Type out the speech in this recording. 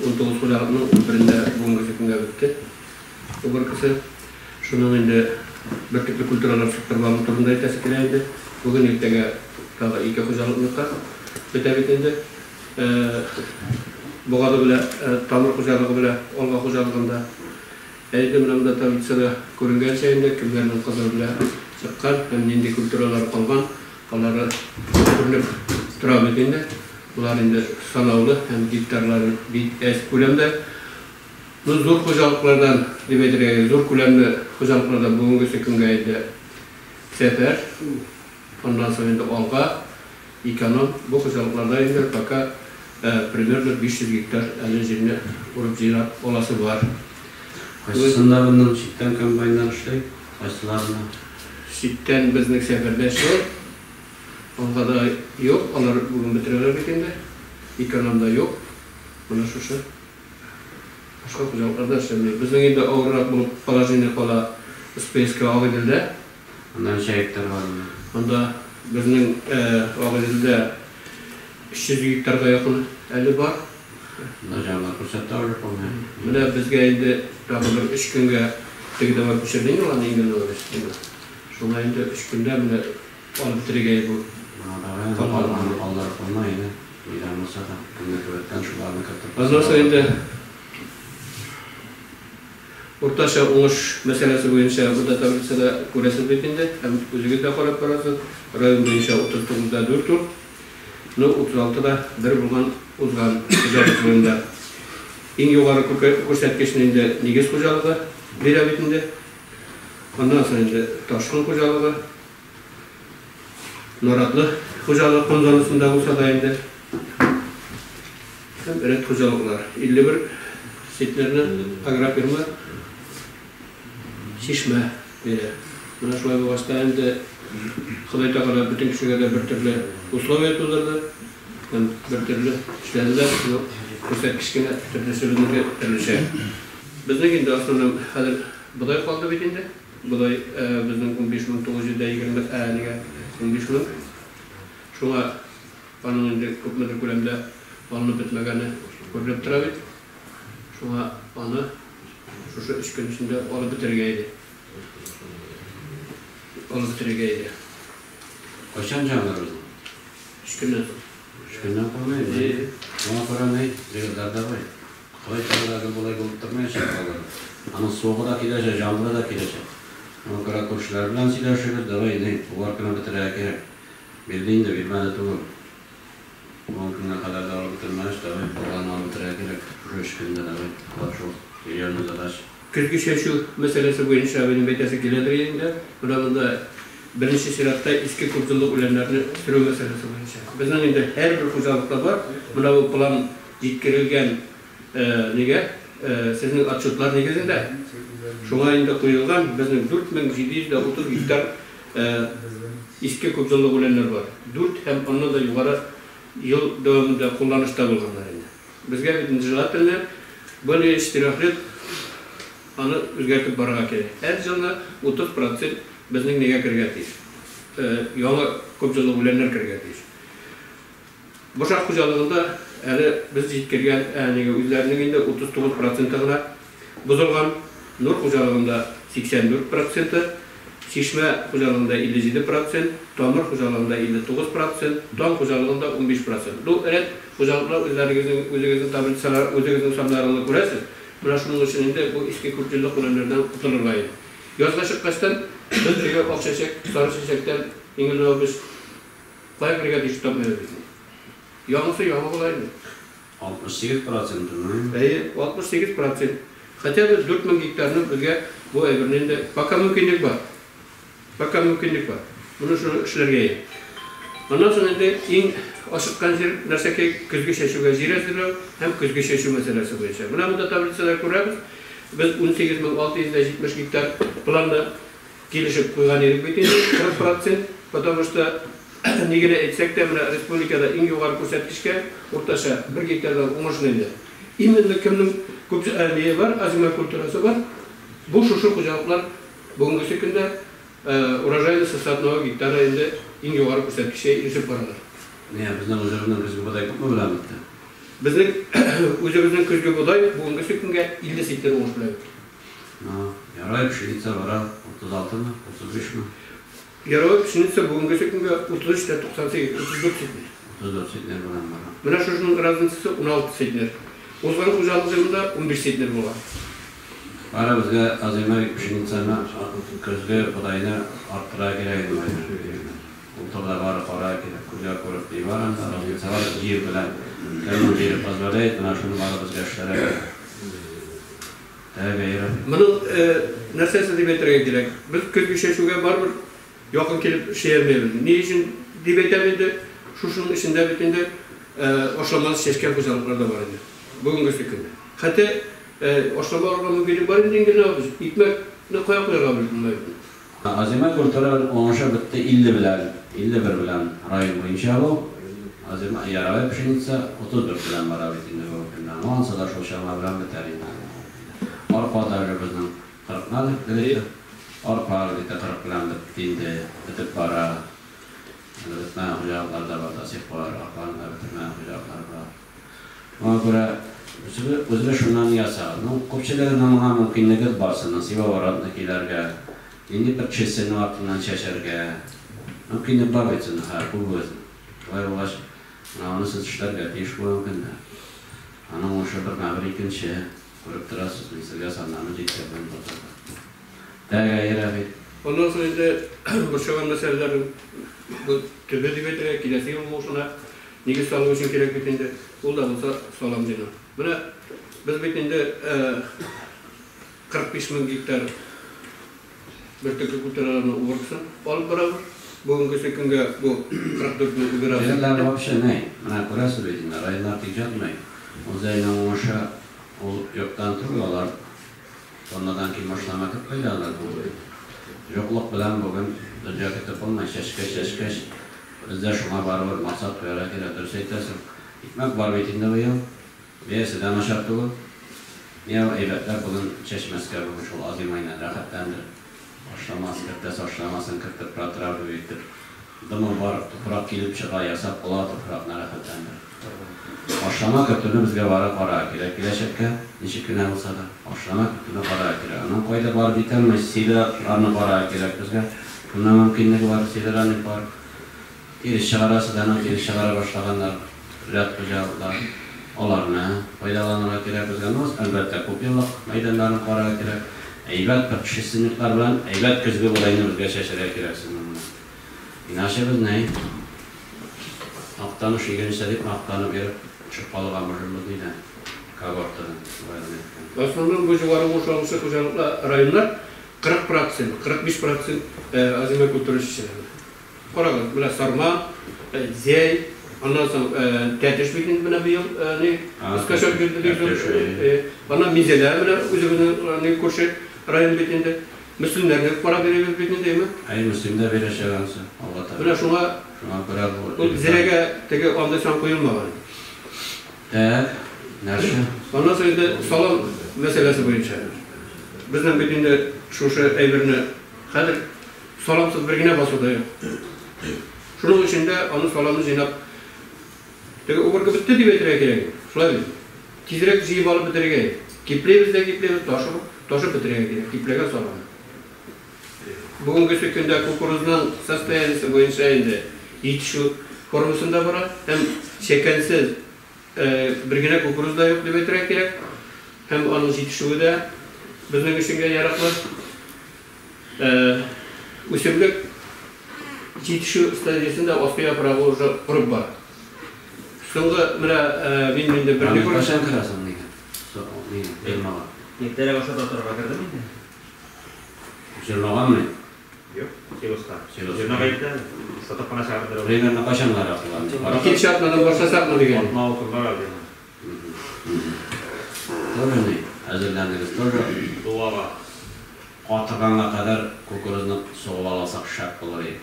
19 хуҗалыкның 11-ендә бүгенге көнгә бетте уборкасы. Шуның инде бөртекле культуралар чыктырып алу турында әйтәсе килә инде. Бүген иртәгә тагы ике хуҗалыкныкы бетә бит инде. Богады белән Тамыр хуҗалыгы белән Алга хуҗалыгында. Ә инде менә монда таблицада күренгәнчә инде кемнәрнең кызыл белән чыккан һәм нинди культуралар калган, алары күренеп тора бит инде. Болар инде санаулы һәм гектарлары бик әз күләмдә. Ну, зур хуҗалыклардан дип әйтергә кирәк, зур күләмле хуҗалыклардан бүгенгесе көнгә инде Сәфәр, аннан соң инде Алга, Эконом, бу хуҗалыкларда инде пока примерно 500 гектар әле җирне урып җыя аласы бар. Кайсысында моннан читтән комбайннар эшли, кайсыларында? Читтән безнең Сәфәрдә эшли, Алгада юк, алар бүген бетерәләр бит инде. Экономда юк. Менә шушы. Башка хуҗалыкларда эшләми. Безнең инде авыррак булып положение кала СПСка Агыйделдә. Анда ничә гектар бар инде? Анда безнең Агыйделдә 300 гектарга якын әле бар. Анда җанлы күрсәтә уже полный. Менә безгә инде тагы бер өч көнгә теге дәва күчерде инде аларны Игорь Иванович. Шуңа инде өч көндә менә алып бетерергә бу. Менә давай инде калганын калдырып калма инде. Нидән булса да, кемнеке беткән, шуларны кертеп. Аннан соң инде уртача уңыш мәсьәләсе буенча монда таблицада күрәсез бит инде, һәм үзегез дә карап барасыз. Район буенча 39 да 4 ул. Ну, 36 да 1 булган узган хуҗалык елында. Иң югары күрсәткечне инде Нигез хуҗалыгы бирә бит инде. Аннан соң инде Ташкын хуҗалыгы, Наратлы хуҗалыгы ком зонасында булса да инде. Һәм рәт хуҗалыклар. 51 центнерны агрофирма Чишмә бирә. Менә шулай булгач та инде Ходай Тәгалә бөтен кешегә дә бер төрле условия тудырды һәм бер төрле эшләделәр. Ну, күрсәткеч кенә төрлесе безнеке төрлечә. Безнең инде основном хәзер бодай калды бит инде. Бодай безнең 15 920, ә, нигә 15 мең. Шуңа аның инде күпмедер күләмдә алынып бетмәгәне күренеп тора бит. Шуңа аны шушы 3 көн эчендә алып бетерергә иде. Алып бетерергә иде. Кайчан җанлар безнең? 3 көннән соң. 3 көннән калмый. Шуңа күрә ни, егетләр, давай. Ходай Тәгалә гел болай булып тормаячак алар. Аның суыгы да киләчәк, җаңгыры да киләчәк. Шуңа күрә күршеләр белән сөйләшегез, давай, ни, уборканы бетерергә кирәк. Бирде инде, бирмәде түгел. Бүгенге көнгә кадәр дә алып бетермәгәч, давай, калганын алып бетерергә кирәк. Шушы 3 көндә, давай, вот шул серьезный задача. Көзге чәчү мәсьәләсе буенча минем әйтәсе киләдер инде. Менә монда беренче чиратта иске күпьеллык үләннәрне сөрү мәсьәләсе буенча. Безнең инде һәрбер хуҗалыкта бар. Менә бу план җиткерелгән нигә сезнең отчетлар нигезендә. Шуңа инде куелган безнең 4730 гектар иске күпьеллык үләннәр бар. 4 һәм аннан да югары ел дәвамында кулланышта булганнар инде. Безгә бит инде желательно более 4 лет аны үзгәртеп барырга кирәк. Һәр елны 30% безнең нигә керергә тиеш? Яңа күпьеллык үләннәр керергә тиеш. Бошак хуҗалыгында әле без җиткергән нигә үзләренең инде 39% гына бозылган. Нур хуҗалыгында 84%, Чишмә хуҗалыгында 57%, Тамыр хуҗалыгында 59%, Таң хуҗалыгында 15%. Бу рәт хуҗалыклар үзләрегезнең үзегезнең таблицалар, үзегезнең саннарыгызны күрәсез. Менә шуның өчен инде бу иске күпьеллык үләннәрдән котылырга иде. Язга чыккачтан без теге ак чәчәк, сары чәчәктән иң элек без кая керергә тиеш тапмыйбыз бит. Яңысы яңы була инде. 68 процентымы? Әйе, 68%. Хотя бы 4000 гектарны безгә бу әйберне инде пока мөмкинлек бар. Пока мөмкинлек бар. Моны шуны эшләргә иде. Аннан соң инде иң ашыккан җир нәрсәкәй көзге чәчүгә җир әзерләү һәм көзге чәчү мәсьәләсе буенча. Менә монда таблицада күрәбез. Без 18 670 гектар планны килешеп куйган идек бит инде 40%, потому что ни генә әйтсәк тә, менә республикада иң югары күрсәткечкә уртача 1 гектардан уңышны инде. Именно кемнең күп ние бар, озимая культурасы бар, бу шушы хуҗалыклар бүгенге көндә урожайность с одного гектара инде иң югары күрсәткечкә ирешеп баралар. Не, безнең үзебезнең көзге бодай күпме белән бетте? Безнең үзебезнең көзге бодай бүгенге көнгә 50 центнер уңыш белән. Яровая пшеница бара 36 мы, 35 мы? Яровая пшеница бүгенге көнгә 33,98, 34 центнер. 34 центнер белән бара. Менә шушының разницасы 16 центнер. Узган хуҗалык елында 15 центнер була. Бара безгә озимой пшеницаны, көзге бодайны арттыра кирәк инде. Ул турыда бары карар кирәк, күзгә күреп ди бар анда, разница бар җир белән. Кемнең җире позволяет, менә шуны бары безгә эшләргә кирәк. Тәгәйрәк. Моның нәрсәсе дип әйтергә кирәк? Без көзге чәчүгә барыбер якын килеп эшли алмыйбыз. Ни өчен дип әйтәм инде, шушының эчендә бит инде ашламалы чәчкән хуҗалыклар да бар инде. Бүгенге көндә. Хәтта ашлама алырга мөмкинлек бар инде инде, икмәкне кая куярга белмим. Озимой культура уңышы бетте 50 белән, 51 белән район буенча бу. Озимой яровая пшеница 34 белән бара бит инде бу көндә. Ансы да шул чама белән бетәр инде. Арпа да уже безнең 40-нан где-то. Арпа где-то 40 белән бетте инде, бетеп бара. Әле бетмәгән хуҗалыклар да бар, до сих пор арпаны да бетермәгән хуҗалыклар бар. Шуңа күрә үзебез шуннан ясагыз. Ну, күпчелегенең моңа мөмкинлеге бар, севооборотны килергә, инде предшественный вакытыннан чәчәргә. Мөмкинлек бар бит сезнең хәзер күбегезнең. Шулай булгач, менә аны сез эшләргә тиеш бүгенге көндә. Аның уңышы бермә-бер икенче. Күреп торасыз, мин сезгә саннарны җиткердем бу. Тәгәйрәк бит. Аннан соң инде борчыган мәсьәләләр бу төбе дип әйтергә, киләсе ел уңышына нигез салу өчен кирәк бит инде. Ул да булса салам дигән. Менә без бит инде 45 мең гектар бөртекле культураларны уборкасын алып барабыз. Бүгенге көнгә бу 44 мең убирабыз. Җирләр вообще ни? Менә күрәсез бит инде, районнар тик ятмый. Ул зәйнең уңышы ул юктан түгел, алар тоннадан ким ашлама кертмиләр алар бүген. Юклык белән бүген дөнья көтеп булмый, чәчкәч, чәчкәч. Бездә шуңа барыбер максат куярга кирәк, дөрес әйтәсең. Икмәк бар бит инде быел. Бәясе дә начар түгел. Ни әйбәтләр бүген чәчмәскә бүген шул озимойны рәхәтләндер. Ашламас кертәсе, ашламасын кертеп, протравливать итеп. Дымы бар, туфрак килеп чыга, ясап була туфракны рәхәтләндер. Ашлама кертүне безгә бары карарга кирәк киләчәккә, ничек кенә булса да. Ашлама кертүне карарга кирәк. Аның кайда барып җитәлмәй, сидераларны карарга кирәк безгә. Кемнең мөмкинлеге бар, сидералник бар. Тирес чыгарасы да, аның тирес чыгара башлаганнар, ряд хуҗалыклар. Аларны файдаланырга кирәк безгә. Ну, әлбәттә, күп еллык мәйданнарын карарга кирәк. Әйбәт предшественниклар белән әйбәт көзге бодайны безгә чәчәргә кирәк сезнең белән. Иначе без ни? Мактаныш игенче дип мактанып йөреп төшеп калырга можембыз ни дә когортадан. В основном бу югары уңыш алучы хуҗалыклар районнар 40%, 45% озимой культура чәчәләр. Карагыз, менә Сарман, Зәй, аннан соң Тәтеш бит инде менә быел ни скачок бирде дип. Аннан Минзәлә менә үзебезнең ни күрше район бит инде. Мөслимнәрне карап бирәбез бит инде, әйме? Әй, Мөслимдә бирәчәк анысы, Алла Тәгалә. Менә шуңа Шуңа күрә бу Ул зирәгә теге андый сан куелмаган. Так, нәрсә? Аннан соң инде салам мәсьәләсе буенча. Безнең бит инде шушы әйберне хәзер саламсыз бер генә басу да юк. Шуның өчен дә аны саламны җыйнап теге уборка бетте дип әйтергә кирәк. Шулай бит. Тизрәк җыеп алып бетерергә. Кипләйбез дә кипләйбез, ташып бетерергә кирәк. Кипләгән саламны. Бүгенге көндә кукурузның состояниесе буенча инде җитешү формасында бара һәм чәкәнсез бер генә кукуруз да юк дип әйтергә кирәк. Һәм аның җитешүе дә безнең өченгә яраклы. Үсемлек җитешү стадиясендә аскы яфрагы уже корып бара. Соңгы менә мин инде бер Аны кайчан керәсең нигә? Нигә? Җырмага. Иртәрәк ашата торырга кердем инде. Җырмагамы? Юк, силоска. Силоска. Җырмага итә, сатып кына чыгарып. Примерно кайчан карап? Икенче атнадан башласакмы дигән. Атна ул көн бар әле. Тоже ни? Әзерләндегез тоже. Дуага. Катырганга кадәр кукурузны сугып алсак шәп булыр иде.